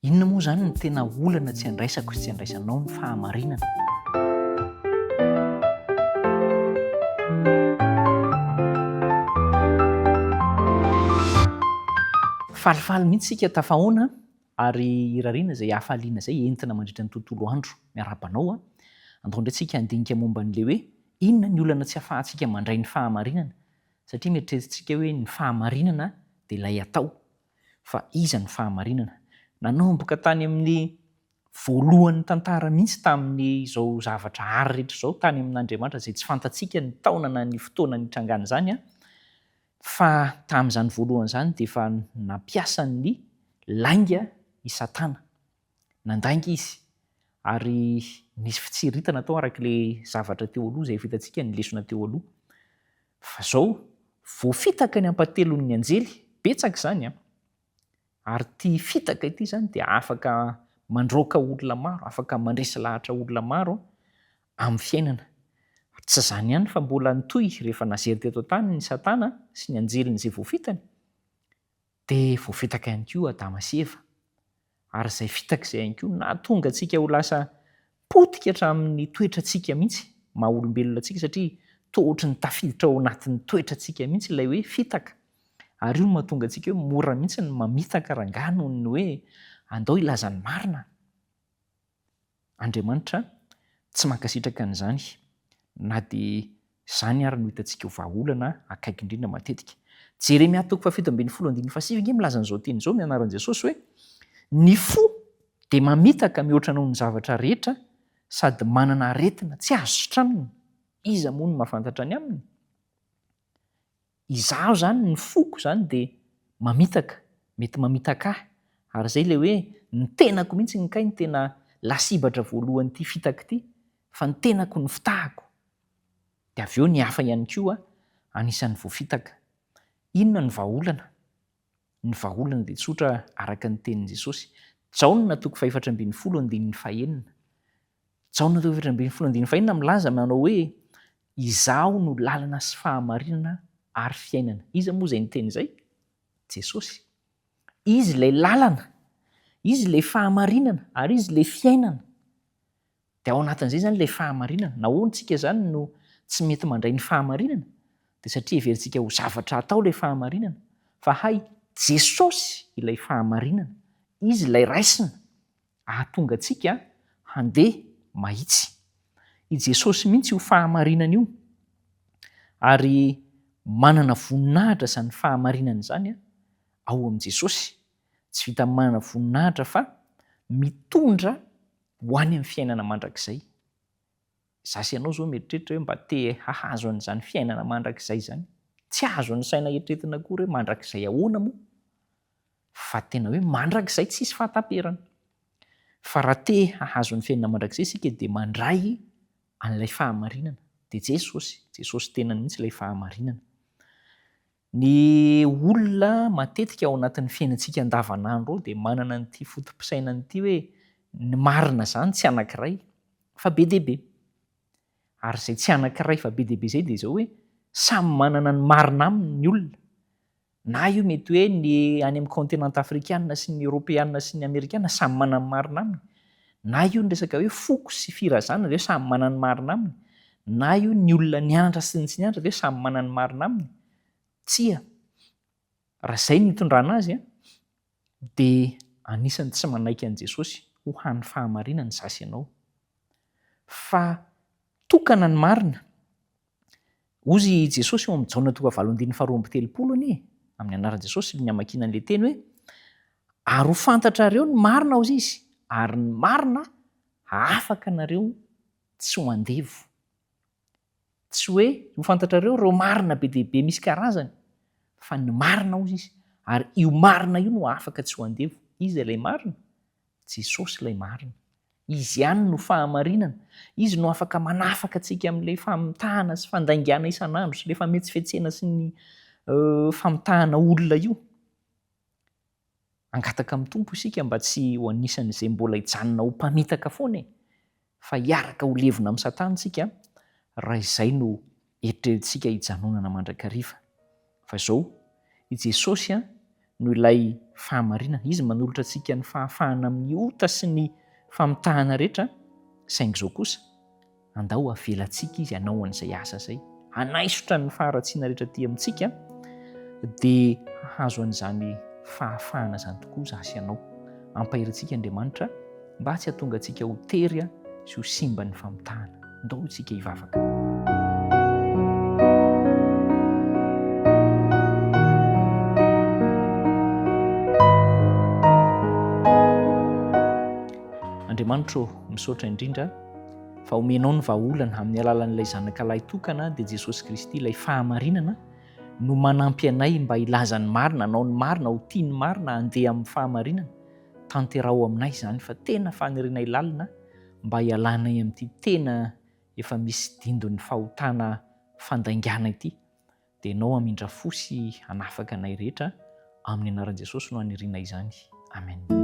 Inona moa izany no tena olana tsy andraisako sy tsy andraisanao ny fahamarinana? Falifaly mihitsy isika tafahaona ary irariana izay hafaliana izay entina mandritra ny tontolo andro. Miarahaba anao an! Andao indray tsika handinika momba an'ilay hoe inona ny olana tsy afahantsika mandray ny fahamarinana satria mieritreritsika hoe ny fahamarinana dia ilay atao. Fa iza no fahamarinana? Nanomboka tany amin'ny voalohan'ny tantara mihitsy tamin'izao zavatra àry rehetra izao tany amin'Andriamanitra izay tsy fantatsika ny taona na ny fotoana nitrangan'izany an, fa tamin'izany voalohany izany dia efa nampiasa ny lainga i Satana. Nandainga izy ary nisy fitsiriritana tao araka ilay zavatra teo aloha izay efa hitantsika ny lesona teo aloha. Fa zao, voafitaka ny ampatelon'ny anjely, betsaka izany an! Ary ity fitaka ity izany dia afaka mandroaka olona maro, afaka mandresy lahatra olona maro amin'ny fiainana. Tsy izany ihany fa mbola nitohy rehefa nazery teto an-tany ny satana sy ny anjeliny izay voafitany, Dia voafitaka ihany koa Adama sy Eva. Ary izay fitaka izay ihany koa no nahatonga antsika ho lasa potika hatramin'ny toetrantsika mihitsy, maha olombelona antsika, satria toa ohatry ny tafiditra ao anatin'ny toetrantsika mihitsy ilay hoe fitaka. Ary io no mahatonga antsika hoe mora mihitsy ny mamitaka rangahy noho ny hoe andao hilaza ny marina. Andriamanitra tsy mankasitraka an'izany, na dia izany ary no hitantsika ho vahaolana akaiky indrindra matetika. Jeremia toko fahafito ambin'ny folo andininy fahasivy ange milaza an'izao teny izao amin'ny anaran'i Jesosy hoe, Ny fo dia mamitaka mihoatra noho ny zavatra rehetra sady manana aretina tsy azo sitranina. Iza moa no mahafantatra ny aminy? Izaho izany, ny foko izany dia mamitaka, mety mamitaka ahy, ary izay ilay hoe ny tenako mihitsy ny kay no tena lasibatra voalohan'ity fitaka ity, fa ny tenako no fitahako. Dia avy eo ny hafa ihany koa anisan'ny voafitaka. Inona no vahaolana? Ny vahaolana dia tsotra araka ny tenin'i Jesosy. Jaona toko fahefatra ambin'ny folo andininy fahenina. Jaona toko 14 andininy fahenina milaza manao hoe, Izaho no lalana sy fahamarinana ary fiainana. Iza moa izay niteny izay? Jesosy. Izy ilay lalana, Izy ilay fahamarinana ary Izy ilay fiainana. Dia ao anatin'izay izany ilay fahamarinana. Nahoana isika izany no tsy mety mandray ny fahamarinana? Dia satria heverintsika ho zavatra atao ilay fahamarinana. Fa hay Jesosy ilay fahamarinana. Izy ilay raisina. Hahatonga antsika handeha mahitsy. I Jesosy mihitsy io fahamarinana io, ary manana voninahitra izany fahamarinana izany ao amin'i Jesosy. Tsy vitan'ny manana voninahitra fa mitondra ho any amin'ny fiainana mandrakizay. Izaho sy ianao izao mieritreritra hoe mba te hahazo an'izany fiainana mandrakizay izany. Tsy azon'ny saina eritreretina akory hoe mandrakizay ahoana moa? Fa tena hoe mandrakizay tsisy fahataperana. Fa raha te hahazo ny fiainana mandrakizay isika dia mandray an'ilay fahamarinana. Dia Jesosy, Jesosy tenany mihitsy ilay fahamarinana. Ny olona matetika ao anatin'ny fiainantsika andavanandro ao dia manana an'ity foto-pisainana ity hoe ny marina izany tsy anankiray fa be dia be. Ary izay tsy anankiray fa be dia be izay dia izao hoe samy manana ny marina aminy ny olona. Na io mety hoe ny any amin'ny kaontinanta afrikana sy ny eoropeana sy ny amerikana samy manana ny marina aminy. Na io ny resaka hoe foko sy firazanana dia hoe samy manana ny marina aminy. Na io ny olona nianatra sy ny tsy nianatra dia hoe samy manana ny marina aminy. Tsia. Raha izay no itondrana azy dia anisan'ny tsy manaiky an'i Jesosy ho hany fahamarinana izaho sy ianao. Fa tokana ny marina. Hozy i Jesosy ao amin'ny Jaona toko fahavalo andininy faharoa amby telopolo anie, amin'ny anaran'i Jesosy ny hamakiana an'ilay teny hoe, Ary ho fantatrareo ny marina hozy izy, ary ny marina hahafaka anareo tsy ho andevo. Tsy hoe ho fantatrareo ireo marina be dia be misy karazany, fa ny marina hozy izy, ary io marina io no hahafaka tsy ho andevo. Iza ilay marina? Jesosy ilay marina. Izy ihany no fahamarinana. Izy no afaka manafaka antsika amin'ilay famitahana sy fandaingana isan'andro sy ilay fametsifetsena sy ny famitahana olona io. Hangataka amin'ny Tompo isika mba tsy ho anisan'izay mbola hijanona ho mpamitaka foana e! Fa hiaraka ho levona amin'i Satana isika raha izay no eritreretintsika hijanonana mandrakariva. Fa izao, i Jesosy an! no ilay fahamarinana. Izy manolotra antsika ny fahafahana amin'ny ota sy ny famitahana rehetra, saingy izao kosa, andao avelantsika Izy hanao an'izay asa izay, hanaisotra ny faharatsiana rehetra aty amintsika, dia hahazo an'izany fahafahana izany tokoa izaho sy ianao. Ampahery antsika Andriamanitra mba tsy hahatonga antsika ho tery sy ho simban'ny famitahana. Ndao isika hivavaka. Andriamanitra ô, misaotra indrindra fa omenao ny vahaolana amin'ny alalan'ilay Zanaka lahy tokana dia Jesosy Kristy ilay fahamarinana no manampy anay mba hilaza ny marina, hanao ny marina, ho tia ny marina, handeha amin'ny fahamarinana. Tanteraho aminay izany fa tena fanirianay lalina mba hialanay amin'ity tena efa misy dindon'ny fahotana fandaingana ity dia Ianao hamindra fo sy hanafaka anay rehetra amin'ny anaran'i Jesosy no aniriana izany. Amen.